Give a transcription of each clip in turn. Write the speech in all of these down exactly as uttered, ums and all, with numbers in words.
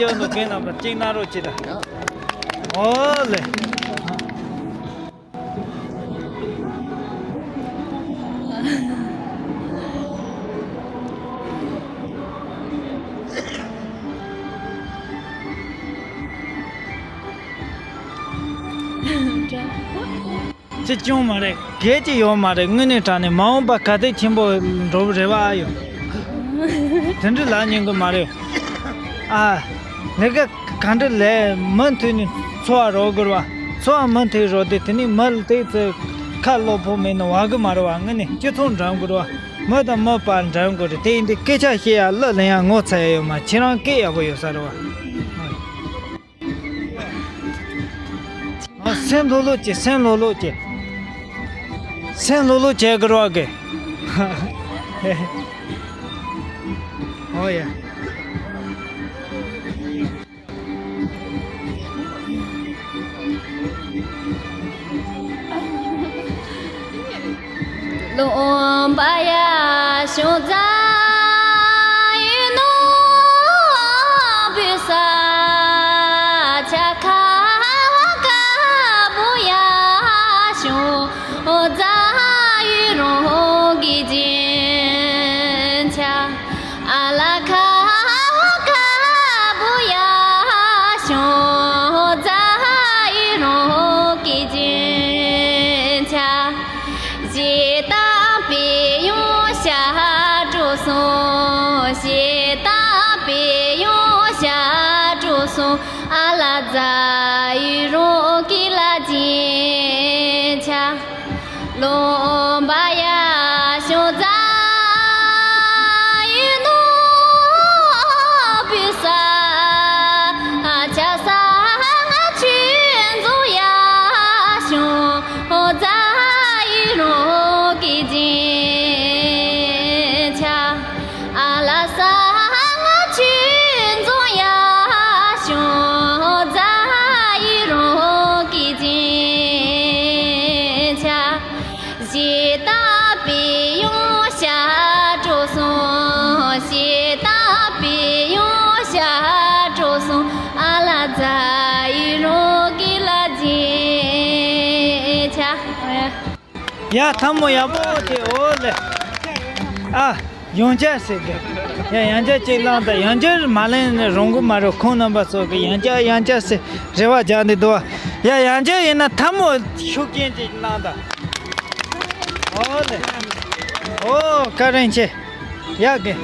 ཡོད་འདུག་རྒན་རྣམ་པ་གཅིག་གནང་རོགས་གྱིས་དང་། ཨོ་ལེ། ཅི་ཅུང་མ་རེད། གལ་ཅི་ཡོད་མ་རེད། དངོས་གནས་དྲང་གནས་མ་འོངས་པ་ག་དེ་ཆེན་པོ་འགྲོ་གི་རེད་བ་ཨ་ཡོ། དེ་འདྲ་ལབ་ཉན་གི་མ་རེད། ཨ། ལས་ཀ་ག་འདྲ་ལས་མུ་མཐུད་ནས་འཚོ་བ་རོལ་དགོས་རེད་བ། འཚོ་བ་མུ་མཐུད་རོལ་ཏེ་དེ་ནས་མི་ལ་དེ་ཚོ་ཁ་བློ་ཕོག་མེད་ན་བ་གི་མ་རེད་བ། དངོས་གནས་སྤྱི་ཚོགས་འགྲིམ་དགོས་རེད་བ། མི་དང་མི་བར་འགྲིམ་དགོས་རེད། དེ་ཡིན་དུས་སྐད་ཆ་བཤད་ཡ་གླུ་ལེན་ཡ་ངོ་ཚ་ཡ་ཡོད་མ། ཁྱེད་རང་སྐད་ཡག་པོ་ཡོད་ས་རེད་བ། ཨ། སེམས་ལྷོད་ལྷོད་བྱེད། སེམས་ལྷོད་ལྷོད་བྱེད། སེམས་ལྷོད་ལྷོད་བྱེད་དགོས་རེད་བ་གི། ཨོ་ཡ། ལུང་པ་ཡ་ཤོང་རྫ་ཡི་ནོར་བུ་ས་ཆ་ཁ་བ་དཀར་པོ་ཡ་ཤོང་རྫ་ཡི་རོང་གི་རྒྱན་ཆ། ཨ་ལ་ཁ་བ་དཀར་པོ་ཡ་ཤོང་རྫ་ཡི་རོང་གི་རྒྱན་ཆ། ཞེ་སྡང་པའི་ཡང་ཤ་དྲོ་སོང་། ཞེ་སྡང་པའི་ཡང་ཤ་དྲོ་སོང་། ཨ་ལ་རྫ་ཡི་རོང་གི་ལ་རྒྱན་ཆ། ལུང་པ་ཡ་ཤོང་རྫ་ཡི་ནོར་བུ་ས་ཆ་ས་ང་ཆུ་འཛོམས་ཡ་ཤོང་རྫ་ཡི་རོང་གི་རྒྱན་ཆ། ཨ་ལ་ས་ང་ཆུ་འཛོམས་ཡ་ཤོང་རྫ་ཡི་རོང་གི་རྒྱན་ཆ། ཞེ་སྡང་པའི་ཡང་ཤ་དྲོ་སོང་། ཞེ་སྡང་པའི་ཡང་ཤ་དྲོ་སོང་། ཨ་ལ་རྫ་ཡི་རོང་གི་ལ་རྒྱན་ཆ། ཡ་ཐལ་མོ་ཡག་པོ་དེ་ཨོ་ལེ། ཨ། ཡང་བསྐྱར་ཟེར་གི། ཡ་ཡང་བསྐྱར་ཅིག་བླངས་དང་། ཡང་བསྐྱར་མ་ལེན་རུང་གི་མ་རེད། ཁོང་རྣམ་པ་ཚོ་གི་ཡང་བསྐྱར་ཡང་བསྐྱར་ཟེར་རེ་བ་རྒྱག་འདི་འདུག་བ། ཡ་ཡང་བསྐྱར་ཡིན་ན་ཐལ་མོ་ཤུགས་རྐྱེན་ཅིག་གནང་དང་། ཨོ་ལེ། ཨོ་བཀའ་དྲིན་ཆེ། ཡག་གི།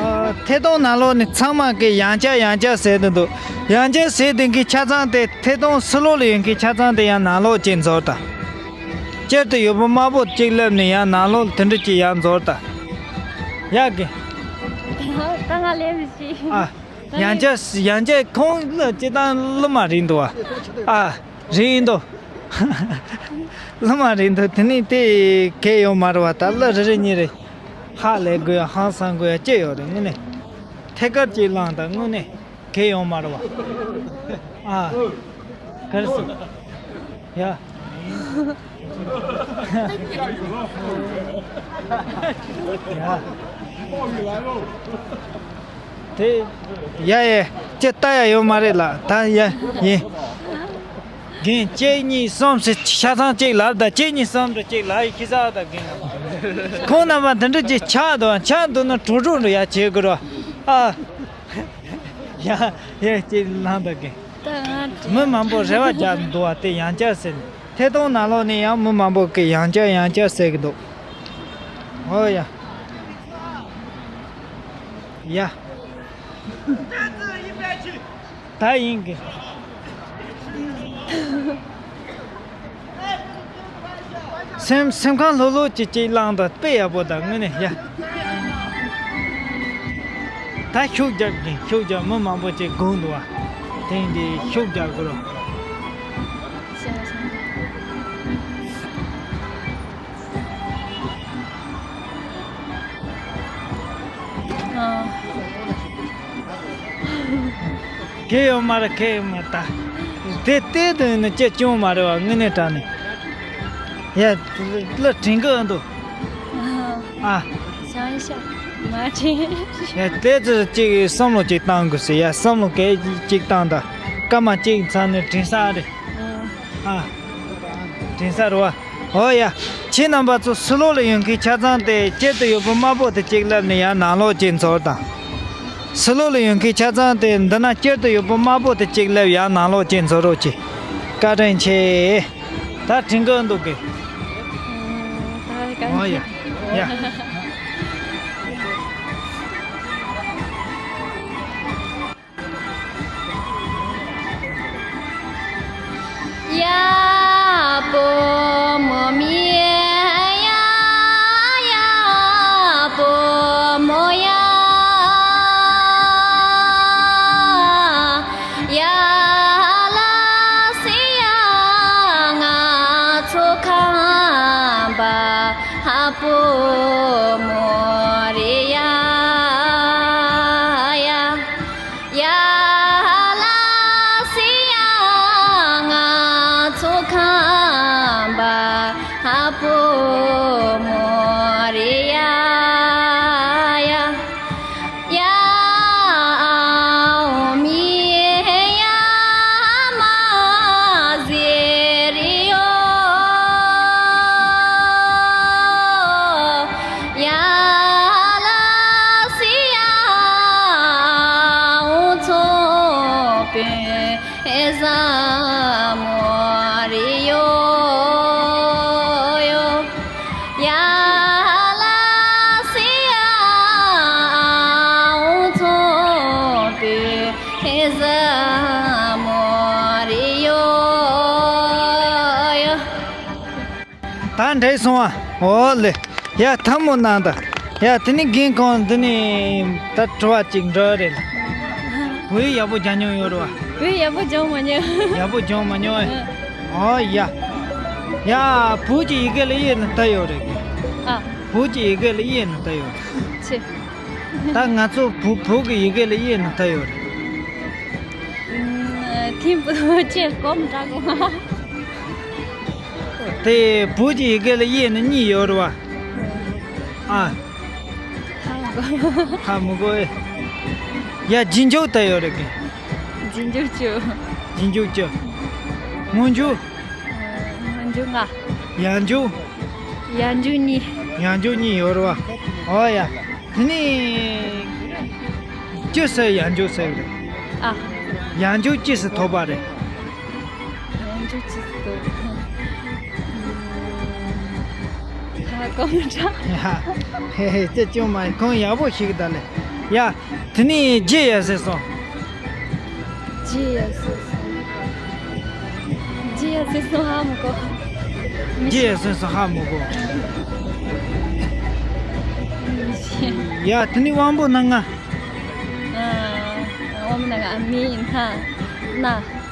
ཨ། ཐད་གཏོང་ནང་ལོགས་ནས་ཚང་མ་གི་ཡང་བསྐྱར་ཡང་བསྐྱར་ཟེར་དུ་འདུག་ཡང་བསྐྱར་ཟེར་དུས་ཀྱི་ཆ་ཚང་དེ་ཐད་གཏོང་ཕྱི་ལོགས་ལ་ཡོད་མཁན་ཆ་ཚང་དེ་ཡང་ནང་ལོགས་ཅིག་འཛུལ་དང་། སྤྱིར་དུ་ཡོད་པ་དམར་པོ་གཅིག་སླེབས་ནས་ཡང་ནང་ལོགས་དེ་འདྲ་ཅིག་ཡང་འཛུལ་དང་། ཡག་གི། ད་ང་ལེབ་ཤི། ཨ། ཡང་བསྐྱར་ཡང་བསྐྱར་ཁོང་གླུ་སྤྱིར་བཏང་གླུ་མ་རིང་འདུག་བ། ཨ། རིང་འདུག་གླུ་མ་རིང་འདུག་དེ་ནས་དེ་གལ་ཡོད་མ་རེད་བ། ད་གླུ་རེ་རེ་གཉིས་རེ་ཧ་ལས་དགོས་ཡ། ཧང་སང་དགོས་ཡ་ཅི་ཡོད་རེད། དངོས་གནས་ཐད་ཀར་ཅིག་བླངས་དང་། དངོས་གནས་གལ་ཡོད་མ་རེད་བ། ཨ། ག་རེ་ཟེར། ཡ། ཡ། དེ། ཡ་ཡ། ཅི་ལྟ་ཡ་ཡོད་མ་རེད་ལ། ད་ཡ་ཡིན། རྒན་གཅིག་གཉིས་གསུམ་ཟེར་ཆ་ཚང་གཅིག་ལབ་དང་། གཅིག་གཉིས་གསུམ་འགྲོ་གཅིག་ལབ་ཡི་ཁི་ས་དང་རྒན། ཁོང་རྣམ་པ་འདི་འདྲ་ཅིག་ཆགས་འདུག་ཆགས་འདུག་ན་གྲོགས་གྲོགས་འགྲོ་ཡ་བྱེད་དགོས་རོ། ཨ། ཡ་ཡ་ཅིག་ལངས་དང་རྒན། ད་ང་མི་མང་པོ་རེ་བ་རྒྱག་འདུག་བ། དེ་ཡང་བསྐྱར་ཟེར་ནས། ཐད་གཏོང་ནང་ལོགས་ནས་ཡང་མི་མང་པོ་གིས་ཡང་བསྐྱར་ཡང་བསྐྱར་ཟེར་གི་འདུག་ཨོ་ཡ། ཡ། ད་ཡིན་གི། སེམས་སེམས་ཁམས་ལྷོད་ལྷོད་ཅིག་ཅིག་བླངས་དང་། དཔེ་ཡག་པོ་དང་། དངོས་གནས་ཡ། ད་ཤུགས་རྒྱབ་གི། ཤུགས་རྒྱབ། མི་མང་པོ་ཅིག་སྒུག་འདུག་བ། དེ་འདི་ཤུགས་རྒྱག་དགོས་རོ། ཨ། གལ་ཡོད་མ་རེད། གལ་ཡོད་མ་རེད། ད་དེ་ལྟའི་དོན་ནི་ཅི་ཅུང་མ་རེད་བ། དངོས་གནས་དྲང་གནས། ཡ། གླུ་དྲན་གི་འདུག་ཨ། བྱང་ཤ། མ་དྲན། ཡ་དེ་ཚོ་གཅིག་བསམ་བློ་གཅིག་བཏང་དགོས་ཟེར། ཡ་བསམ་བློ་གལ་གཅིག་བཏང་དང་། སྐར་མ་གཅིག་ཚར་ནས་དྲན་ས་རེད། ཨ། དྲན་ས་རེད་བ། ཨོ་ཡ། ཁྱེད་རྣམ་པ་ཚོ་ཕྱི་ལོགས་ལ་ཡོད་མཁན་ཆ་ཚང་དེ་དཀྱིལ་དུ་ཡོད་པོ་དམར་པོ་དེ་གཅིག་སླེབས་ནས་ཡར་ནང་ལོགས་གཅིག་འཛུལ་དང་། ཕྱི་ལོགས་ལ་ཡོད་མཁན་ཆ་ཚང་དེ་འདི་ན་དཀྱིལ་དུ་ཡོད་པོ་དམར་པོ་དེ་གཅིག་སླེབས། ཡར་ནང་ལོགས་གཅིག་འཛུལ་རོགས་གྱིས། བཀའ་དྲིན་ཆེ། ད་དྲན་གི་འདུག་གི། ཨོ་ཡ། ཡ། ཡ་བུ་མོ་མི་ཡ། ཡ་བུ་མོ་ཡ། ཡ་ལ་སི་ཡ། ང་ཚོ་ཁམས་པ་བུ་མོ་རེད་ཡ། ཡ། ཡ་ལ་སི་ཡ། ང་ཚོ་ཁམས་པ་བུ་མོ་རེད་ཡ། ཡ། ཡ་འོ་མི་ཡ་མ་ཟེར་ཡོ། ཡ་ལ་སི་ཡ། འོ་ཚོ་པེ་ཟ་མོ་རེ་ཡོ་ཡོ། ཡ་ལ་སི་ཡ། འོ་ཚོ་པེ་ཟ་མོ་རེ་ཡོ་ཡོ། ད་འགྲིག་སོང་ཨ། ཨོ་ལེ། ཡ་ཐལ་མོ་གནང་དང་། ཡ་དེ་ནི་རྒན་ཁོང་འདི་ནི་ད་དྲི་བ་གཅིག་འདྲི་རེད་ལ། བོད་ཡིག་ཡག་པོ་སྦྱང་མྱོང་ཡོད་རེད་བ། བོད་ཡིག་ཡག་པོ་སྦྱང་མ་མྱོང་། ཡག་པོ་སྦྱང་མ་མྱོང་ཨེ། ཨོ་ཡ། ཡ་བོད་ཀྱི་ཡི་གེ་ལ་དབྱེ་ན་ད་ཡོད་རེད། ཨ། བོད་ཀྱི་ཡི་གེ་ལ་དབྱེ་ན་ད་ཡོད་རེད། ཆེ། ད་ང་ཚོ་བོད་བོད་ཀྱི་ཡི་གེ་ལ་དབྱེ་ན་ད་ཡོད་རེད། ཨུམ། ཐིམ་བོད་ཀྱི་སྐོམ་དྲག་གོ། དེ་བོད་ཀྱི་ཡི་གེ་ལ་དབྱེ་ན་གཉིས་ཡོད་རེད་བ། ཨ། ཧ་མི་གོ། ཧ་མི་གོ་ཨེ། ཡ་རྗེས་འཇུག་ད་ཡོད་རེད་གི། རྗེས་འཇུག་བཅུ། རྗེས་འཇུག་བཅུ། སྔོན་འཇུག་སྔོན་འཇུག་ལྔ། ཡང་འཇུག་ཡང་འཇུག་གཉིས། ཡང་འཇུག་གཉིས་ཡོད་རེད་བ། ཨོ་ཡ། དེ་ནི་བཅུ་ཟེར་ཡང་འཇུག་ཟེར་གི་རེད། ཨ། ཡང་འཇུག་ཅི་ཟེར་ཐོབ་པ་རེད། ཡང་འཇུག་ཅི་ཟེར་ཐོབ། ཧ་གོ་མི་འདྲ། ཧེ་ཧེ་ཅི་ཅུང་མ་ཁོང་ཡག་པོ་ཞིག་ད་ལེ། ཡ། དེ་ནི་རྗེས་ཡ་ཟེར་སོང་། རྗེས་ཡ་ཟེར་སོང་། རྗེས་ཡ་ཟེར་སོང་ཧ་མི་གོ། མི་རྗེས་ཤེས། ཡ་ཟེར་སོང་ཧ་མི་གོ། མི་ཤེས། ཡ་དེ་ནི་དབང་པོ་སྣ་ལྔ། ཨ། དབང་པོ་སྣ་ལྔ། མིག་སྣ། སྣ།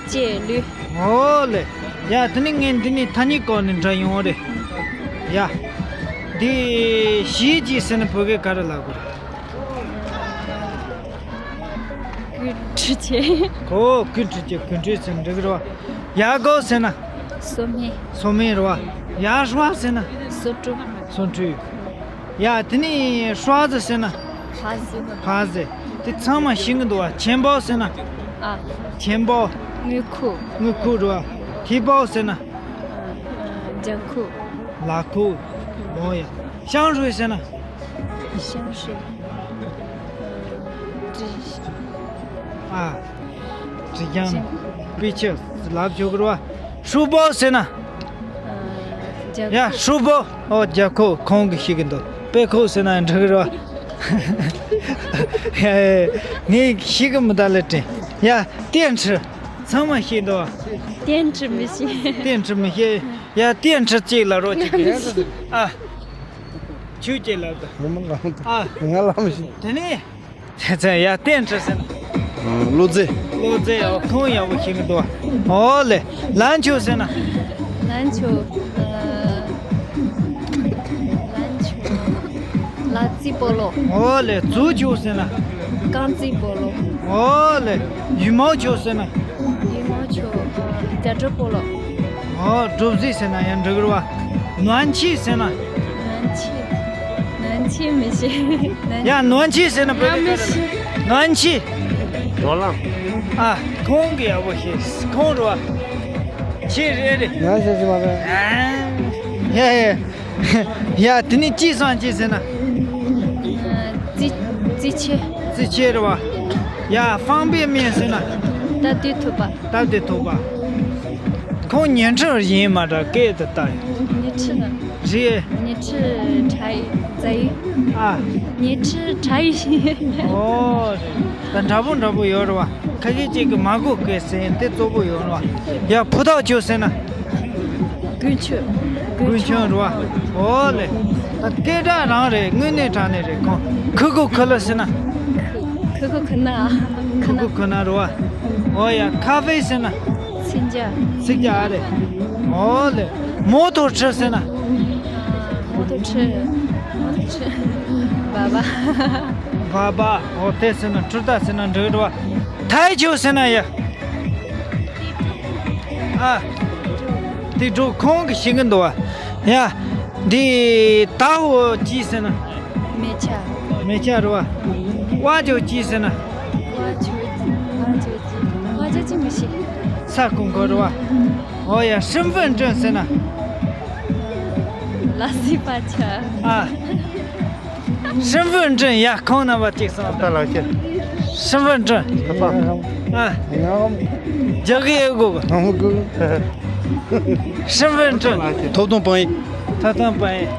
ལྕེ། ལུས། ཨོ་ལེ། ཡ་དེ་ནི་ངས་འདི་ནི་ཐ་སྙད་སྐོར་ནས་འདྲི་ཡོང་བ་རེད། ཡ། འདི་ཞི་བྱེད་ཟེར་ན་བོད་སྐད་ག་རེ་ལབ་དགོས་རེད། སྐུལ་ཁྲིད་བྱེད། ཨོ་སྐུལ་ཁྲིད་བྱེད། སྐུལ་ཁྲིད་ཟེར་ན་འགྲིག་གི་རེད་བ། ཡ་གོ་ཟེར་ན། སོ་སྨན། སོ་སྨན་རེད་བ། ཡ་ཧྲ་ཟེར་ན། སོ་བཀྲུ། སོ་བཀྲུ། ཡ་དེ་ནི་ཧྲ་ཟེར་ཟེར་ན། ཧ་ཟེར། ཧ་ཟེར། དེ་ཚང་མ་ཤེས་ཀྱི་འདུག་བ། ཆེན་པོ་ཟེར་ན། ཨ། ཆེན་པོ། དངུལ་ཁུག་དངུལ་ཁུག་རེད་བ། ཐིགས་པོ་ཟེར་ན། ཨ། ལྗང་ཁུག་ལག་ཁུག་ཨོ་ཡ། ཤང་ཧྲུའེ་ཟེར་ན། ཤང་ཧྲུའེ། ཨ། དྲི་ཞིམ། དཔེ་ཆ་ལབ་ཆོག་གི་རེད་བ། ཧྲུལ་པོ་ཟེར་ན། ཡ་ཧྲུལ་པོ། ཨོ་རྒྱབ་ཁུག་ཁོང་གིས་ཤེས་ཀྱི་འདུག་དཔེ་ཁུག་ཟེར་ན་འགྲིག་གི་རེད་བ། ཡ་ངས་ཤེས་ཀྱི་མི་འདུག་ལེ་དྲན། ཡ་ཏིན་ཧྲི། ཚང་མ་ཤེས་འདུག་བ། ཏིན་ཧྲི་མི་ཤེས། ཏིན་ཧྲི་མི་ཤེས། ཡ་ཏིན་ཧྲི་གཅིག་ལབ་རོགས་གཅིག་ཨ། ཁྱོད་ཀྱིས་ལབ་དང་། ང་ལ་མི་ཤེས། ཨ། ང་ལ་མི་ཤེས། དེ་ནས། དེ་ཚེ་ཡ་ཏན་ཁྲི་ཟེར་ན། བློ་རྩེ། བློ་རྩེ། ཨོ་ཁོང་ཡག་པོ་ཤེས་ཀྱི་འདུག་ཨོ་ལེ། ལན་ཆོ་ཟེར་ན། ལན་ཆོ། ལན་ཆོ། ལ་རྩེ་སྤོ་ལོ། ཨོ་ལེ། རྫུ་ཆོ་ཟེར་ན། རྐང་རྩེ་སྤོ་ལོ། ཨོ་ལེ། ཡུ་མོ་ཆོ་ཟེར་ན། ཡུ་མོ་ཆོ། རྒྱ་གྲོ་སྤོ་ལོ། ཨོ་གྲོ་རྫི་ཟེར་ན་ཡང་འགྲིག་གི་རེད་བ། ནོན་ཆི་ཟེར་ན། ནོན་ཆི། ནོན་ ཆི་མི་ཤེས། ཡ་ནོན་ཆི་ཟེར་ན་བོད་ང་མི་སྐད་ཤེས། ནོན་ཆི། ནོར་ལང་། ཨ། ཁོང་གི་ཡག་པོ་ཤེས། ཁོང་རེད་བ། ཆི་རེད་རེད། ང་ཤེས་ཤེས་མ་རེད། ཨ། ཡ་ཡ། ཡ་དེ་ནི་ཅི་སང་ཅི་ཟེར་ན། ཙི་ཙི་ཆེ། ཙི་ཆེ་རེད་བ། ཡ་ཧྥང་པའེ་མིན་ཟེར་ན། སྟབས་བདེ་ཐུབ་པ། སྟབས་བདེ་ཐུབ་པ། ཁོང་ཉི་ཁྲི་ཡིན་མ་འདྲ་སྐད་དུ་བཏགས་ཡོད། ཉི་ཁྲི་ན། རེད། ཉི་ཁྲི་ཁྲ་ཡི་ཛ་ཡི། ཨ། ཉི་ཁྲི་ཁྲ་ཡི་ཤི། ཨོ་རེད། ད་འདྲ་པོ་འདྲ་པོ་ཡོད་རེད་བ། ཁ་ཤས་ཅིག་གིས་མ་གོ་སྐད་ཟེར་དེ་གཙོ་བོ་ཡོད་རེད་བ། ཡ་ཕུ་ཐག་ཆོད་ཟེར་ན། དཀོན་མཆོག་དཀོན་མཆོག་རེད་བ། ཨོ་ལེ། ད་སྐད་གྲགས་རང་རེད། དངོས་གནས་དྲང་གནས་རེད་ཁོང་། ཁུ་ཁུ་ཁུ་ལ་ཟེར་ན། ཁུ་ཁུ་ཁུ་ན། ཁུ་ཁུ་ཁུ་ན་རེད་བ། ཨོ་ཡ་ཁ་ཧྥེ་ཟེར་ན། ཚིག་རྒྱ། ཚིག་རྒྱ་ཨ་རེད། ཨོ་ལེ། མོ་ཐོ་ཁྲི་ཟེར་ན། མོ་ཐོ་ཁྲི། མོ་ཐོ་ཁྲི། བ་བ། བ་བ། ཨོ་དེ་ཟེར་ན་ཁྲུ་ད་ཟེར་ན་འགྲིག་རེད་བ། ཐའི་ཆུ་ཟེར་ན་ཡ། ཨ། དེ་འགྲོ་ཁོང་གིས་ཤེས་ཀྱི་འདུག་བ། ཡ། འདི་ད་འོ་ཅི་ཟེར་ན། མེ་ཆ། མེ་ཆ་རེད་བ། ཝ་ཇོ་ཅི་ཟེར་ན། ཝ་ཇོ། ཝ་ཇོ་ཅི། ཝ་ཇོ་ཅི་མི་ཤེས། ས་ཀུན་གོ་རེད་བ། ཨོ་ཡ་身份证ཟེར་ན། ལ་སི་པ་ཆ། ཨ། 身份证 ཡ་ཁོང་རྣམ་པ་གཅིག་སོང་། ད་ལགས་ཀྱི། 身份证 ད་པ། ཨ། རྒྱག་གི་ཡོད་གོ། ཨ་མ་གུ། 身份证 ཐོབ་ཐང་དཔང་ཡིག་ཐོབ་ཐང་དཔང་ཡིག་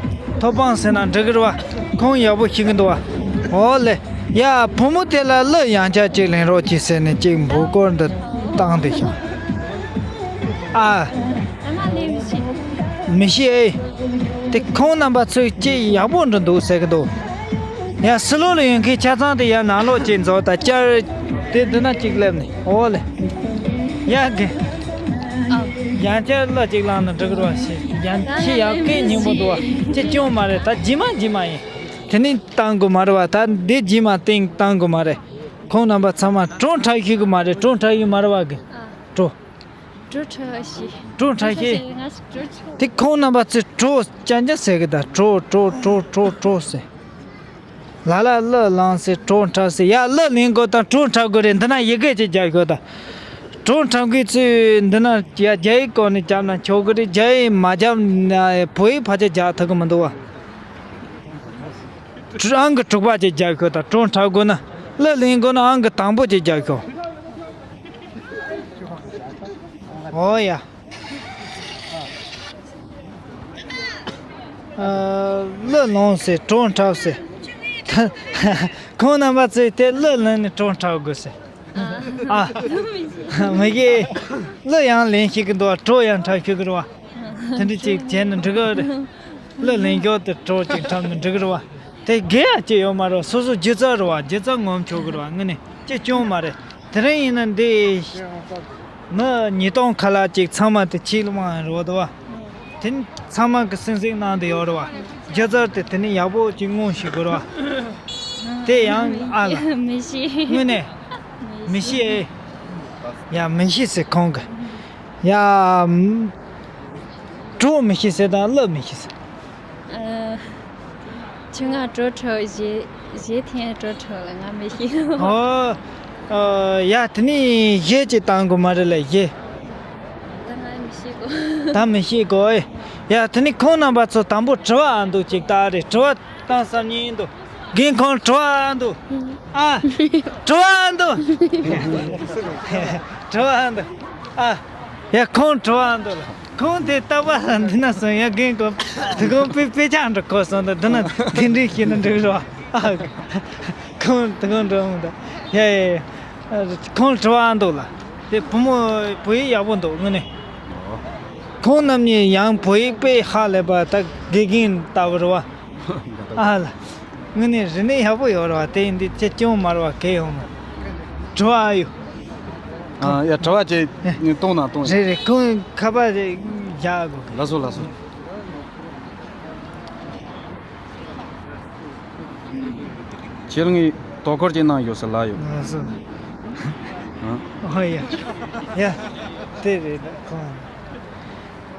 ཐོབ་དཔང་ཟེར་ན་འགྲིག་གི་རེད་བ། ཁོང་ཡག་པོ་ཤེས་ཀྱི་འདུག་བ། ཨོ་ལེ། ཡ་བུ་མོ་དེ་ལ་གླུ་ཡང་བསྐྱར་གཅིག་ལེན་རོགས་གྱིས་ཟེར་ནས་གཅིག་འབོད་སྐུལ་འདི་བཏང་བསྡད་ཤག་ཨ། ང་ལས་མི་ཤེས། མི་ཤེས་ཨེ། དེ་ཁོང་རྣམ་པ་ཚོས་ཅི་ཡག་པོ་འདྲ་འདུག་ཟེར་གི་འདུག་ཡ་སི་ལོ་ལ་ཡོང་མཁན་ཆ་ཚང་དེ་ཡ་ནང་ལོགས་ཅིག་འཛུལ་ད་བསྐྱར་དེ་འདི་ན་ཅིག་སླེབས་ནས་ཨོ་ལེ། ཡ་གི། ཨ། ཡང་བསྐྱར་གླུ་ཅིག་བླངས་ན་འགྲིག་གི་རེད་བ་ཞེས་ཡང་ཁྱི་ཡག་སྐད་སྙན་པོ་འདུག་བ་ཅི་སྐྱོན་མ་རེད། ད་རྗེས་མ་རྗེས་མ་ཡིན། དེ་ནས་བཏང་དགོས་མ་རེད་བ། ད་འདི་རྗེས་མ་བཏང་བཏང་དགོས་མ་རེད། ཁོང་རྣམ་པ་ཚང་མ་བྲོ་འཁྲབ་ཤེས་གི་མ་རེད། བྲོ་འཁྲབ་ཡོད་མ་རེད་བ་གི། ཨ། བྲོ། བྲོ་འཁྲབ་ཤེས། བྲོ་འཁྲབ་ཤེས། ང་བྲོ་འཁྲབ། དེ་ཁོང་རྣམ་པ་ཚོས་བྲོ་རྐྱང་རྐྱང་ཟེར་གི། ད་བྲོ་བྲོ་བྲོ་བྲོ་བྲོ་ཟེར། ལ་ལ་གླུ་བླངས་ཟེར་བྲོ་འཁྲབ་ཟེར། ཡ་གླུ་ལེན་དགོས་དང་བྲོ་འཁྲབ་དགོས་རེད། འདི་ན་ཡི་གེ་ཅིག་རྒྱག་ཤོག་ད། བྲོ་འཁྲབ་མཁན་ཚོས་འདི་ན་ཡ་རྒྱ་ཡིག་སྐོར་ནས་བརྒྱབ་ན་ཆོག་གི་རེད། རྒྱ་ཡིག་མ་བརྒྱབ་ན་བོད་ཡིག་ཕལ་ཆེར་རྒྱག་ཐུབ་གི་མི་འདུག་བ། ཨང་ཀི་དྲུག་པ་ཅིག་རྒྱག་ཤོག་ད། བྲོ་འཁྲབ་དགོས་ན། གླུ་ལེན་དགོས་ན་ཨང་ཀི་དང་པོ་ཅིག་རྒྱག་ཤོག་ཨོ་ཡ། ཨ། གླུ་ལེན་ཟེར་བྲོ་འཁྲབ་ཟེར། ཁོང་རྣམ་པ་ཚོས་དེ་གླུ་ལེན་ནས་བྲོ་འཁྲབ་དགོས་ཟེར། ཨ། མི་གི། གླུ་ཡང་ལེན་ཤེས་ཀྱི་འདུག་བ། བྲོ་ཡང་འཁྲབ་ཤེས་ཀྱི་རེད་བ། དེ་འདྲ་ཅིག་བྱས་ན་འགྲིག་གི་རེད། གླུ་ལེན་རྒྱུ་དེ་བྲོ་ཅིག་འཁྲབ་ན་འགྲིག་གི་རེད་བ། དེ་དགེ་ཡ་ཅི་ཡོད་མ་རེད། སོ་སོ་སྒྱུ་རྩལ་རེད་བ། སྒྱུ་རྩལ་ངོམ་ཆོག་གི་རེད་བ། དངོས་གནས་ཅི་སྐྱོན་མ་རེད། དེ་རིང་ཡིན་ན་འདི་མི་ཉིས་སྟོང་ཁ་ལག་ཅིག་ཚང་མ་དེ་ཕྱི་ལོགས་མ་རེད་བ། དེ་ཚང་མ་གི་སེམས་གཟིགས་གནང་དེ་ཡོད་རེད་བ། སྒྱུ་རྩལ་དེ་དེ་ནས་ཡག་པོ་ཅིག་ངོམ་ཤེས་དགོས་རེད་བ། དེ་ཡང་ཨ་ལ། མི་ཤེས། དངོས་གནས། མི་ཤེས་ཨེ། ཡ་མི་ཤེས་ཟེར་ཁོང་གི། ཡ། བྲོ་མི་ཤེས་ཟེར་དང་གླུ་མི་ཤེས་ཟེར། ཨ། ཁྱོད་ང་བྲོ་འཁྲབ་གཞས་གཞས་འཐེན་བྲོ་འཁྲབ་ལ་ང་མི་ཤེས། ཨོ། ཨ། ཡ་དེ་ནས་གཞས་ཅིག་བཏང་དགོས་མ་རེད་ལ་གཞས། ད་ང་མི་ཤེས་གོ། ད་མི་ཤེས་གོ་ཨེ། ཡ་དེ་ནས་ཁོང་རྣམ་པ་ཚོ་དང་པོ་དྲི་བ་ཨ་འདུག་ཅིག་ད་རེད། དྲི་བ་བཏང་བསམ་ཉིན་འདུག་རྒན་ཁོང་དྲི་བ་ཨ་འདུག་ཨ། དྲི་བ་ཨ་འདུག་དྲི་བ་ཨ་འདུག་ཨ། ཡ་ཁོང་དྲི་བ་ཨ་འདུག་ལ། ཁོང་དེ་རྟག་པར་འདི་ན་སོང་ཡ། རྒན་ཁོང་དེ་ཁོང་དཔེ་དཔེ་ཆ་འདྲ་གོ་སོང་ད། འདི་ན་དེ་འདྲའི་ཤེས་ན་འགྲིག་རོགས་ཨ། ཁོང་དེ་ཁོང་འགྲོ་འོང་ད། ཡ་ཡ་ཡ། ཁོང་དྲི་བ་ཨ་འདུག་ལ། དེ་བུ་མོ་བོད་ཡིག་ཡག་པོ་འདུག་དངོས་གནས། ཁོང་རྣམ་གཉིས་ཡང་བོད་ཡིག་དཔེ་ཧ་ལས་པ་ད་དགེ་རྒན་ལྟ་བུ་རེད་བ། ཨ་ལ། དངོས་གནས་རིག་གནས་ཡག་པོ་ཡོད་རེད་བ། དེ་ཡིན་དུས་ཁྱེད་སྐྱོན་མ་རེད་བ། གལ་ཡོང་མོད། དྲི་བ་ཨ་ཡོད། ཨ་ཡ་དྲི་བ་ཅིག་གཏོང་ན་གཏོང་ཡ། རེད་རེད། ཁོང་ཁ་པར་རེ་རྒྱག་དགོས། ལགས་སོ་ལགས་སོ། ཁྱེད་ངའི་དོ་ཁུར་ཅིག་གནང་ཡོད་ཟེར་ལབ་ཡོད། ལགས་སོ། ཨ། ཨོ་ཡ། ཡ། དེ་རེད་ཁོང་།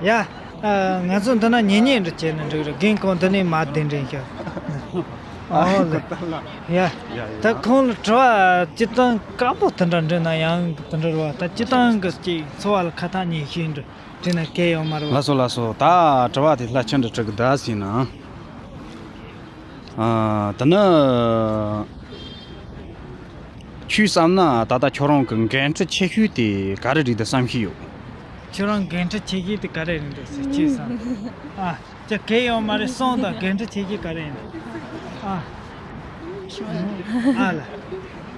ཡ། ཨ། ང་ཚོ་འདི་ན་ཉེ་ཉེ་འདྲ་བྱས་ན་འགྲིག་རེད། རྒན་ཁོང་འདི་ནས་མར་གདན་འདྲེན་ཞུ། ཨོ་ལེ། ད་ལ། ཡ། ཡ་ཡ། ད་ཁོང་ལ་དྲི་བ་སྤྱིར་བཏང་དཀར་པོ་དེ་འདྲ་འདྲི་ན་ཡང་དེ་འདྲ་རེད་བ། ད་སྤྱིར་བཏང་གི་ཅིག་འཚོ་བ་ལ་ཁ་ཐག་ཉེ་ཤོས་འདྲི་འདྲི་ན་གལ་ཡོད་མ་རེད་བ། ལགས་སོ་ལགས་སོ། ད་དྲི་བ་དེ་ལྷ་ཆེན་འདྲི་དྲི་གི་ད་ཟིན་ན། ཨ། ད་ནི། ཁྱོས་བསམ་ན་ད་ལྟ་ཁྱོད་རང་གི་འགན་འཁྲི་ཆེ་ཤོས་དེ་ག་རེ་རེད་དུ་བསམ་གྱི་ཡོད། ཁྱོད་རང་འགན་འཁྲི་ཆེ་ཤོས་དེ་ག་རེ་རེད་འདུག་ཟེར་ཁྱོས་བསམ། ཨ། ཅི་གལ་ཡོད་མ་རེད། གསུངས་དང་། འགན་འཁྲི་ཆེ་ཤོས་ག་རེ་ཡིན། ཨ། ཨ་ལ།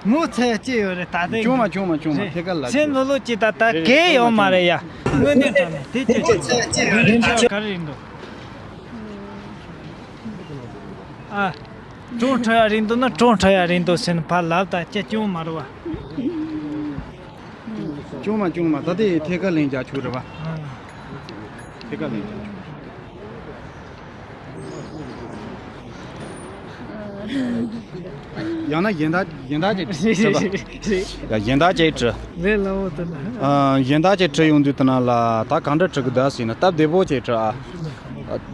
ངོ་ཚ་ཡ་ཅི་ཡོད་རེད་ད་ལྟའི། ཆུང་མ་ཆུང་མ་ཆུང་མ། རེད། ཐད་ཀར་ལ་སེམས་ལྷོད་ལྷོད་ཅིག་ད་ལྟ། རེད། གལ་ཡོད་མ་རེད་ཡ། དངོས་གནས་དྲང་གནས་དེ་ཅི་ཅི་འགན་འཁྲི་ག་རེ་ཡིན་འདུག་ཨ། གྲོངས་ཁྲ་ཡ་རེད་འདུག་ན་གྲོངས་ཁྲ་ཡ་རེད་འདུག་ཟེར་ནས་ཕར་ལབ་ད་ཅི་ཅུང་མ་རེད་བ། ཆུང་མ་ཆུང་མ། ད་དེ་ཐད་ཀར་ལན་རྒྱག་ཆོག་རེད་བ། ཨ། ཐད་ཀར་ལན་རྒྱག་ཆོག་ཡང་ན་གཞན་དག་གཞན་དག་ཅིག་དྲི་བ། ཡ། གཞན་དག་ཅིག་དྲི། ལས་སླ་བོ་དེ་ན། ཨ། གཞན་དག་ཅིག་དྲི་ཡོང་དུས་དེ་ན་ལ་ད་གང་འདྲ་དྲི་གི་ད་ཟེར་ན། སྟབས་བདེ་པོ་ཅིག་དྲི་ཨ།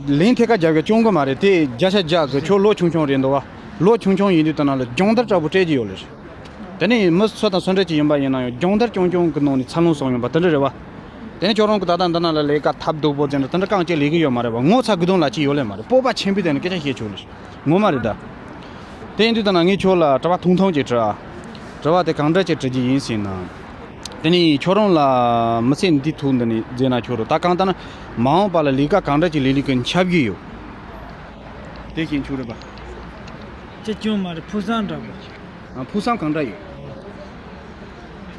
ལན་ཐད་ཀར་རྒྱག་གི་སྐྱོན་གི་མ་རེད། དེ་བརྒྱ་ཆ་བརྒྱ་གི་ཁྱོད་ལོ་ཆུང་ཆུང་རེད་འདུག་བ། ལོ་ཆུང་ཆུང་ཡིན་དུས་དེ་ན་ལ་སྦྱོང་བརྡར་འདྲ་པོ་སྤྲད་ཀྱི་ཡོད་ལེ། དེ་ནས་མི་སུ་དང་སུ་འདྲ་ཅིག་ཡིན་པ་ཡིན་ན་ཡང་སྦྱོང་བརྡར་རྐྱང་རྐྱང་གི་ནང་ནས་འཚར་ལོངས་སོང་ཡོང་པ་དེ་འདྲ་རེད་བ། དེ་ནས་ཁྱོད་རང་གི་ད་ལྟ་འདི་ན་ལ་ལས་ཀ་ཐབས་སྡུག་པོ་ཟེར་ན་དེ་འདྲ་རྐང་གཅིག་ལས་ཀྱི་ཡོད་མ་རེད་བ། ངོ་ཚ་དགོས་དོན་ལ་ཅི་ཡོད་ལེ་མ་རེད། སྤོབས་པ་ཆེན་པོའི་སྟེང་ནས་སྐད་ཆ་བཤད་ཆོག་ལེ། ངོ་མ་རེད་ད། དེ་ཡིན་དུས་ད་ན་ངས་ཁྱོད་ལ་དྲི་བ་ཐུང་ཐུང་ཅིག་དྲི་ཨ། དྲི་བ་དེ་གང་འདྲ་ཅིག་དྲི་རྒྱུ་ཡིན་ཟེར་ན། དེ་ནས་ཁྱོད་རང་ལ་མི་ཚེ་འདི་ཐུག་འདི་ནས་མཛད་ན་ཁྱོད་རང་ད་གང་ལྟར་ན་མ་འོངས་པ་ལ་ལས་ཀ་གང་འདྲ་ཅིག་ལས་ལས་ཀྱི་འཆར་གཞི་ཡོད། དེ་བཞིན་ཆུ་རེད་པ། ཅི་ཅུང་མ་རེད། ཕུགས་བསམ་འདྲ་པོ། ཨ། ཕུགས་བསམ་གང་འདྲ་ཡོད།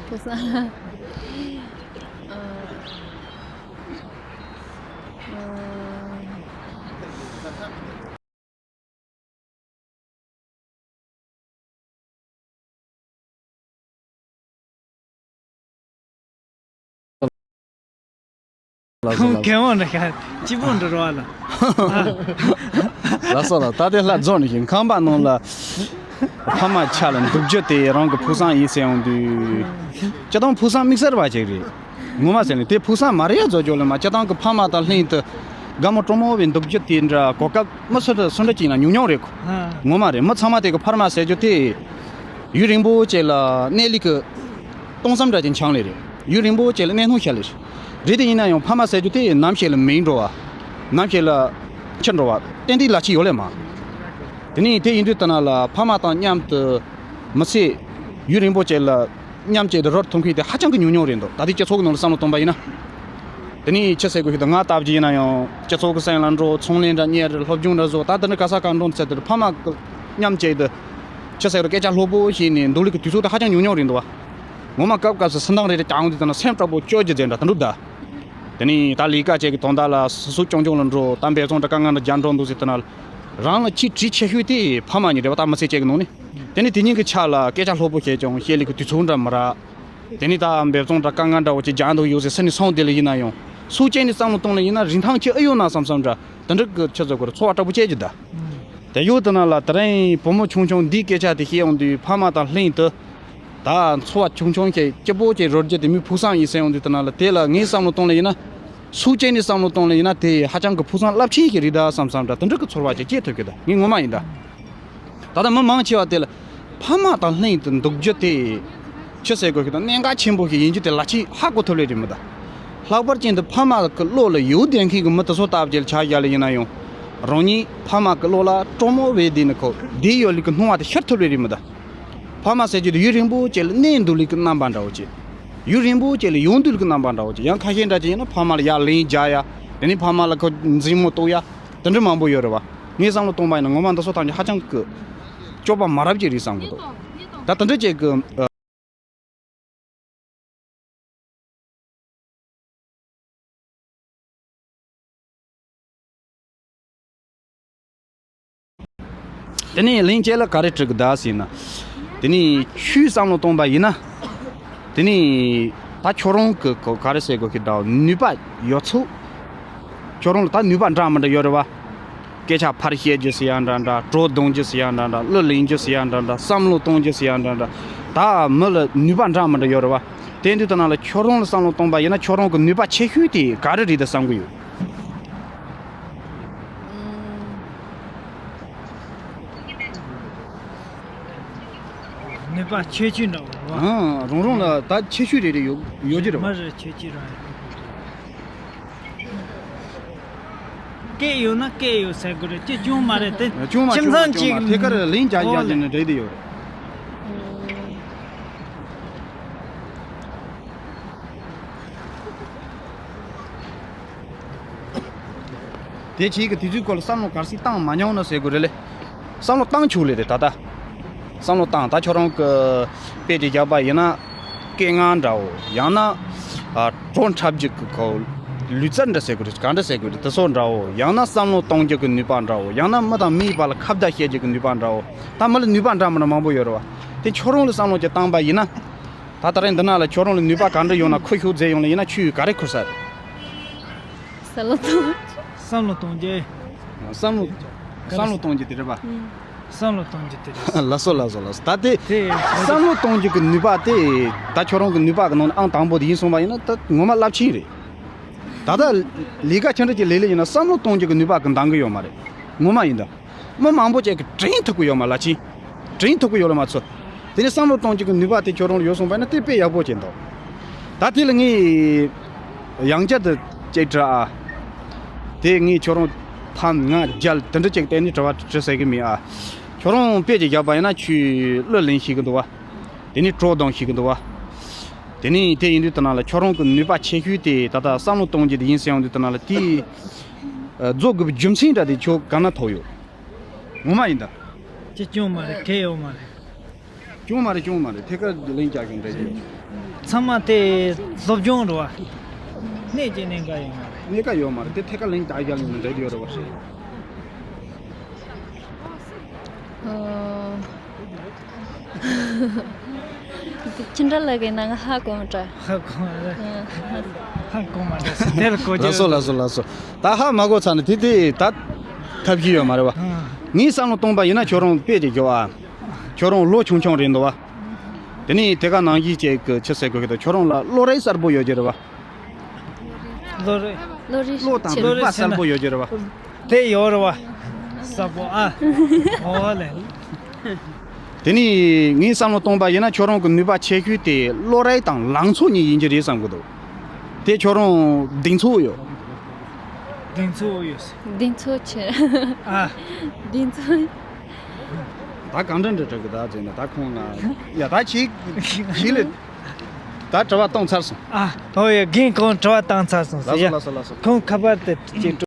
ཕུགས་བསམ། ཨ། ཨ། ལགས་སོ། ཁོང་ལགས་སོ། གད་མོ་འདྲ་ཤ་སྐྱིད་པོ་འདྲ་རོ་ལ། ལགས་སོ་ལགས། ད་དེ་ལྷ་རྫོགས་ནས་ཤིང་ཁང་པ་ནང་ལ་ཕ་མ་ཆ་ལ་འདུག་རྒྱུ་དེ་རང་གི་ཕུགས་བསམ་ཡིན་ཟེར་ཡོང་དུས། སྤྱིར་བཏང་ཕུགས་བསམ་དམིགས་བསལ་བ་ཅིག་རེད། ངོ་མ་ཟེར་ནས་དེ་ཕུགས་བསམ་མ་རེད་ཡ། རྫོགས་རྒྱུ་ལ་མ། སྤྱིར་བཏང་གི་ཕ་མ་དང་ལྷན་དུ་དགའ་མོ་སྤྲོ་མོ་བའི་འདུག་རྒྱུ་དེ་འདྲ་གོ་སྐབས་མི་སུ་དང་སུ་འདྲ་ཅིག་ན་ཉུང་ཉུང་རེད་ཁོ། ངོ་མ་རེད། མི་ཚང་མ་དེ་གི་ཕ་མ་ཟེར་རྒྱུ་དེ་ཡུན་རིང་པོ་ཅིག་ལ་གནས་ལུགས་ཀྱི་སྟོང་བསམ་འདྲ་ཅིག་འཆང་ལེ་རེད། ཡུན་རིང་པོ་ཅིག་ལ་གནས་སྣང་ཤར་ལེ་རེད། རེད་དེ་ཡིན་ན་ཡང་ཕ་མ་ཟེར་རྒྱུ་དེ་ནམ་ཞིག་ལ་མེད་འགྲོ་བ། ནམ་ཞིག་ལ་འཆི་འགྲོ་བ་ཏན་ཏན་ལ་ཅི་ཡོད་ལེ་མ། དེ་ནས་དེ་ཡིན་དུས་ད་ན་ལ་ཕ་མ་དང་མཉམ་དུ་མི་ཚེ་ཡུན་རིང་པོ་ཅིག་ལ་མཉམ་བཅས་ཏེ་རོལ་ཐུབ་མཁན་དེ་ཧ་ཅང་གི་ཉུང་ཉུང་རེད་འདུག་ད་ལྟའི་སྤྱི་ཚོགས་ཀྱི་ནང་ལ་བསམ་བློ་གཏོང་པ་ཡིན་ན། དེ་ནས་ཆི་ཟེར་དགོས་ཤེས་འདུག་ང་ལྟ་བུ་ཅིག་ཡིན་ན་ཡང་སྤྱི་ཚོགས་ཀྱི་སེམས་ལ་འགྲོ། ཚོང་ལས་འདྲ་གཉེར། སློབ་སྦྱོང་འདྲ་བཟོ། ད་དེ་འདྲ་ག་ས་ག་འགྲོ་ཚེ་དེར་ཕ་མ་གི་མཉམ་བཅས་ཏེ་ཆི་ཟེར་དགོས་རེད། སྐད་ཆ་ལྷུག་པོ་བཤད་ནས་འདུག་ལུགས་ཀྱི་དུས་ཚོད་དེ་ཧ་ཅང་ཉུང་ཉུང་རེད་འདུག་བ། ངོ་མ་སྐབས་སྐབས་སུ་སུན་སྣང་རེ་རེ་རྒྱག་འོང་དུས་ད་ན་སེམས་དྲག་པོ་སྐྱོ་རྒྱུ་དེ་འདྲ་དེ་འདྲ་འདུག་ད། དེ་ནས་ད་ལས་ཀ་བྱེད་ཀྱི་དོན་དག་ལ་སོ་སོ་རྐྱང་རྐྱང་ལ་འགྲོ། ད་འབད་བརྩོན་འདྲ་དཀའ་ངལ་འདྲ་རྒྱག་འགྲོ་འདུག་ཟེར་དུས་ན། རང་ལ་ཆེས་གྲས་ཆེ་ཤོས་དེ་ཕ་མ་གཉིས་རེད་བ། ད་མི་ཚེ་གཅིག་གི་ནང་ནས། དེ་ནས་དེ་གཉིས་ཀྱི་ཆ་ལ་སྐད་ཆ་ལྷུག་པོ་བཤད་ཀྱང་བཤད་ལུགས་ཀྱི་དུས་ཚོད་འདྲ་མི་རག་དེ་ནས་ད་འབད་བརྩོན་འདྲ་དཀའ་ངལ་འདྲ་བོ་ཅིག་རྒྱག་འདུག་ཡོད་ཟེར་སེམས་ནས་སོང་དེ་ལ་ཡིན་ན་ཡང་སུ་གཅིག་ནས་བསམ་བློ་གཏོང་ལ་ཡིན་ན་རིན་ཐང་ཅིག་ཨེ་ཡོད་ན་བསམ་བསམ་འདྲ་དེ་འདྲ་གི་ཆི་ཟེར་དགོས་རེད། ཚོར་བ་དྲག་པོ་སྐྱེ་རྒྱུ་ད། དེ་ཡོད་དུས་ན་ལ་དེ་རིང་བུ་མོ་ཆུང་ཆུང་འདིའི་སྐད་ཆ་དེ་བཤད་ཡོང་དུས་ཕ་མ་དང་ལྷན་དུ། ད་འཚོ་བ་ཆུང་ཆུང་ཞིག་སྐྱིད་པོ་ཞིག་རོལ་རྒྱུ་དེ་མོའི་ཕུགས་བསམ་ཡིན་ཟེར་ཡོང་དུས་དེ་ན་ལ་དེ་ལ་ངས་བསམ་བློ་གཏོང་ལེ་ཡིན་ན། སུ་གཅིག་ནས་བསམ་བློ་གཏོང་ལེ་ཡིན་ན་དེ་ཧ་ཅང་གི་ཕུགས་བསམ་རླབས་ཆེན་ཞིག་རེད་ད་བསམ་བསམ་འདྲ་དེ་འདྲ་གི་ཚོར་བ་ཞིག་སྐྱེ་ཐུབ་ཀྱི་ད། ངས་ངོ་མ་ཡིན་ད། ད་ལྟ་མི་མང་ཆེ་བ་དེ་ལ་ཕ་མ་དང་ལྷན་དུ་འདུག་རྒྱུ་དེ་ཆི་ཟེར་དགོས་ཤིག་དང་གནད་འགག་ཆེན་པོ་ཞིག་ཡིན་རྒྱུ་དེ་ལ་ཅིག་ཧ་གོ་ཐུབ་ལེ་རེད་མི་ད། ལྷག་པར་ཅན་དུ་ཕ་མ་གི་བློ་ལ་ཡོད་བསྡད་མཁན་གྱི་མི་དེ་ཚོ་ལྟ་བུ་ཅིག་ལ་ཆ་བཞག་ལེ་ཡིན་ན་ཡང་། རང་ཉིད་ཕ་མ་གི་བློ་ལ་སྤྲོ་མོ་བས་བསྡད་ནས་ཁོ་བསྡད་ཡོད་ལུགས་ཀྱི་སྣང་བ་དེ་ཤར་ཐུབ་ལེ་རེད་མི་ད། ཕ་མ་ཟེར་རྒྱུ་དེ་ཡུན་རིང་པོ་ཅིག་ལ་གནས་འདུག་ལུགས་ཀྱི་རྣམ་པ་འདྲ་བོ་ཅིག་ཡུན་རིང་པོ་ཅིག་ལ་ཡོང་འདུག་ལུགས་ཀྱི་རྣམ་པ་འདྲ་བོ་ཅིག་ཡང་ཁ་ཤས་འདྲ་ཅིག་ཡིན་ན་ཕ་མ་ལ་ཡར་ལན་རྒྱག་ཡ། དེ་ནས་ཕ་མ་ལ་ཁོ་མཛུབ་མོ་གཏོགས་ཡ། དེ་འདྲ་མང་པོ་ཡོད་རེད་བ། ངས་བསམ་བློ་གཏོང་པ་ཡིན་ན་ངོ་མ་འདི་ཚོ་ཐམས་ཅད་ཧ་ཅང་གི་སྤྱོད་པ་མ་རབས་ཅིག་རེད་བསམ་གི་འདུག་ད་དེ་འདྲ་ཅིག་གི། དེ་ནས་ལན་གཅིག་ལ་ག་རེ་དྲི་གི་ད་ཟེར་ན། དེ་ནས་ཆུའི་བསམ་བློ་གཏོང་པ་ཡིན་ན། དེ་ནས་ད་ཁྱོད་རང་གི་ག་རེ་ཟེར་དགོས་ཀྱི་ད་ནུས་པ་ཡོད་ཚད། ཁྱོད་རང་ལ་ད་ནུས་པ་འདྲ་མི་འདྲ་ཡོད་རེད་བ། སྐད་ཆ་ཕར་བཤད་རྒྱུ་ཟེར་ཡ་འདྲ་འདྲ། བྲོ་བརྡུང་རྒྱུ་ཟེར་ཡ་འདྲ་འདྲ། གླུ་ལེན་རྒྱུ་ཟེར་ཡ་འདྲ་འདྲ། བསམ་བློ་གཏོང་རྒྱུ་ཟེར་ཡ་འདྲ་འདྲ། ད་མི་ལ་ནུས་པ་འདྲ་མི་འདྲ་ཡོད་རེད་བ། དེ་དུས་ད་ན་ལ་ཁྱོད་རང་ལ་བསམ་བློ་གཏོང་པ་ཡིན་ན་ཁྱོད་རང་གི་ནུས་པ་ཆེ་ཤོས་དེ་ག་རེ་རེད་དུ་བསམ་གི་ཡོད། པ་ཁྱད་ཆོས་འདྲ་བོ་རེད་བ། ཨང་། རང་རང་ལ་ད་ཁྱད་ཆོས་རེ་རེ་ཡོད་ཡོད་ཀྱི་རེད་བ། མི་རེ་ཁྱད་ཆོས་རང་རེད། སྐད་ཡོད་ན་སྐད་ཡོད་ཟེར་དགོས་རེད། ཅི་ཅུང་མ་རེད་དེ། ཅུང་མ་ཁྱིམ་ཅུང་མ་ཚང་ཅུང་གཅིག་མ་ཐད་ཀར་ལན་རྒྱག་ཨོ་རྒྱག་ལེ། རྒྱག་ནས་འགྲིག་དེ་ཡོད་རེད། དེ་བྱེད་ཀྱི་དུས་ཚོད་སྐོར་ལ་བསམ་བློ་ག་རེ་ཞིག་བཏང་མ་མྱོང་ན་ཟེར་དགོས་རེད་ལེ། བསམ་བློ་བཏང་ཆོག་ལེ་རེད་ད་ལྟ། བསམ་བློ་བཏང་། ད་ཁྱོད་རང་གི་དཔེ་ཅིག་བཞག་པ་ཡིན་ན། སྐད་ངག་འདྲ་བོ། ཡང་ན་ཨ་བྲོ་འཁྲབ་རྒྱུ་གི་ཁོ་ལུས་རྩལ་འདྲ་ཟེར་དགོས་རེད། ག་འདྲ་ཟེར་དགོས་རེད། དེ་ཚོ་འདྲ་བོ། ཡང་ན་བསམ་བློ་གཏོང་རྒྱུ་གི་ནུས་པ་འདྲ་བོ། ཡང་ན་མི་དང་མིའི་བར་ལ་ཁ་བརྡ་བཤད་རྒྱུ་གི་ནུས་པ་འདྲ་བོ། ད་མི་ལ་ནུས་པ་འདྲ་མི་འདྲ་མང་པོ་ཡོད་རེད་བ། དེ་ཁྱོད་རང་ལ་བསམ་བློ་ཅིག་བཏང་པ་ཡིན་ན། ད་ད་རེས་འདི་ན་ལ་ཁྱོད་རང་ལ་ནུས་པ་ག་འདྲ་ཡོད་ན། ཁོ་ཤུགས་རྫས་ཡོང་ལ་ཡིན་ན་ཁྱོས་ག་རེ་འཁུར་ས་རེད། བསམ་བློ་གཏོང་། བསམ་བློ་གཏོང་རྒྱུ། བསམ་བློ། བསམ་བློ་གཏོང་རྒྱུ་དེ་རེད་པ། ཨང་། བསམ་བློ་གཏོང་རྒྱུ་དེ་རེད། ལགས་སོ་ལགས་སོ་ལགས་སོ། ད་དེ་དེ་བསམ་བློ་གཏོང་རྒྱུ་གི་ནུས་པ་དེ། ད་ཁྱོད་རང་གི་ནུས་པ་གི་ནང་ནས་ཨང་དང་པོ་དེ་ཡིན་སོང་བ་ཡིན་ན། ད་ངོ་མ་རླབས་ཆེན་རེད། ད་ལྟ་ལས་ཀ་ཆུང་འདྲ་ཅིག་ལས་ལས་ཡིན་ན་བསམ་བློ་གཏོང་རྒྱུ་གི་ནུས་པ་གི་འདང་གི་ཡོད་མ་རེད། ངོ་མ་ཡིན་ད། མི་མང་པོ་ཅིག་གིས་དྲན་ཐུབ་ཀྱི་ཡོད་མ་རེད། ལགས་ཆེན། དྲན་ཐུབ་ཀྱི་ཡོད་ལ་མ་ཚོར། དེ་ནས་བསམ་བློ་གཏོང་རྒྱུ་གི་ནུས་པ་དེ་ཁྱོད་རང་ལ་ཡོད་སོང་བ་ན་དེ་དཔེ་ཡག་པོ་ཅིག་འདུག་ད་དེ་ལ་ངས་ཡང་བསྐྱར་དུ་ཅིག་དྲི་ཨ། དེ་ངས་ཁྱོད་རང་ཐེངས་ལྔ་བརྒྱད་དེ་འདྲ་ཅིག་བལྟས་ནས་དྲི་བ་དྲི་ཟེར་གི་མེད་ཨ། ཁྱོད་རང་དཔེ་ཅིག་བཞག་པ་ཡིན་ན་ཁྱོས་གླུ་ལེན་ཤེས་ཀྱི་འདུག་བ། དེ་ནས་བྲོ་རྡུང་ཤེས་ཀྱི་འདུག་བ། དེ་ནས་དེ་ཡིན་དུས་དེ་ན་ལ་ཁྱོད་རང་གི་ནུས་པ་ཆེ་ཤོས་དེ་ད་ལྟ་བསམ་བློ་གཏོང་རྒྱུ་དེ་ཡིན་ཟེར་ཡོང་དུས་དེ་ན་ལ་དེ་རྫོགས་དགོས་པའི་རྒྱུ་མཚན་འདྲ་དེ་ཁྱོད་ག་ན་ཐོག་ཡོད། ངོ་མ་ཡིན་ད། ཅི་ཅུང་མ་རེད། གལ་ཡོད་མ་རེད། ཅུང་མ་རེད། ཅུང་མ་རེད། ཐད་ཀར་ལན་རྒྱག་གི་འདྲ་ཡོད། ཚང་མ་དེ་སློབ་སྦྱོང་རེད་བ། གནས་ཀྱི་གནད་འགག་ཡོད་མ་རེད། གནད་འགག་ཡོད་མ་རེད། དེ་ཐད་ཀར་ལན་རྒྱག་རྒྱག་ལེ་འདྲ་ཡོད་རེད་བ། ཨོ། ཁྱེད་འདྲ་ལ་གི་ནང་ཧ་གོ་མ་དྲ། ཧ་གོ་མ་དྲ། ཧ་གོ་མ་དྲ་ཟེར་དེར་གོ་རྒྱུ། ལགས་སོ་ལགས་སོ་ལགས་སོ། ད་ཧ་མ་གོ་ཚར་ན་དེ་དེ་ད་ཐབས་ཤེས་ཡོད་མ་རེད་བ། ཨ། ངས་བསམ་བློ་གཏོང་པ་ཡིན་ན་ཁྱོད་རང་དཔེ་ཅིག་རྒྱོབ་ཨ། ཁྱོད་རང་ལོ་ཆུང་ཆུང་རེད་འདུག་བ། དེ་ནས་དེ་ག་ནང་བཞིན་ཅིག་གི་ཆི་ཟེར་དགོས་ཀྱི་འདུག་ཁྱོད་རང་ལ་བློ་རིག་གསལ་པོ་ཡོད་ཀྱི་རེད་བ། བློ་རིག་བློ་རིག་བློ་དང་ཆེ། རིག་པ་གསལ་པོ་ཡོད་ཀྱི་རེད་བ། དེ་ཡོད་རེད་བ། གསལ་པོ་ཨ། འོ་ལེ། དེ་ནས་ངས་བསམ་བློ་གཏོང་པ་ཡིན་ན་ཁྱོད་རང་གི་ནུས་པ་ཆེ་ཤོས་དེ་བློ་རིག་དང་ལངས་ཕྱོགས་གཉིས་ཡིན་གྱི་རེད་བསམ་གྱི་འདུག་དེ་ཁྱོད་རང་གདེང་ཚོད་ཡོད། གདེང་ཚོད་ཡོད། གདེང་ཚོད་ཆེ། ཨ། གདེང་ཚོད། ད་གང་འདྲ་འདྲ་འདྲ་གི་ད་ཟེར་ན་ད་ཁོང་ང་ཡ་ད་ཁྱེད་ཁྱེད་ལ་ད་དྲི་བ་གཏོང་ཚར་སོང་། ཨ། ཨོ་ཡ། རྒན་ཁོང་དྲི་བ་བཏང་ཚར་སོང་ཟེར། ལགས་སོ་ཡ། ལགས་སོ་ལགས་སོ། ཁོང་ཁ་པར་དེ་ཅིག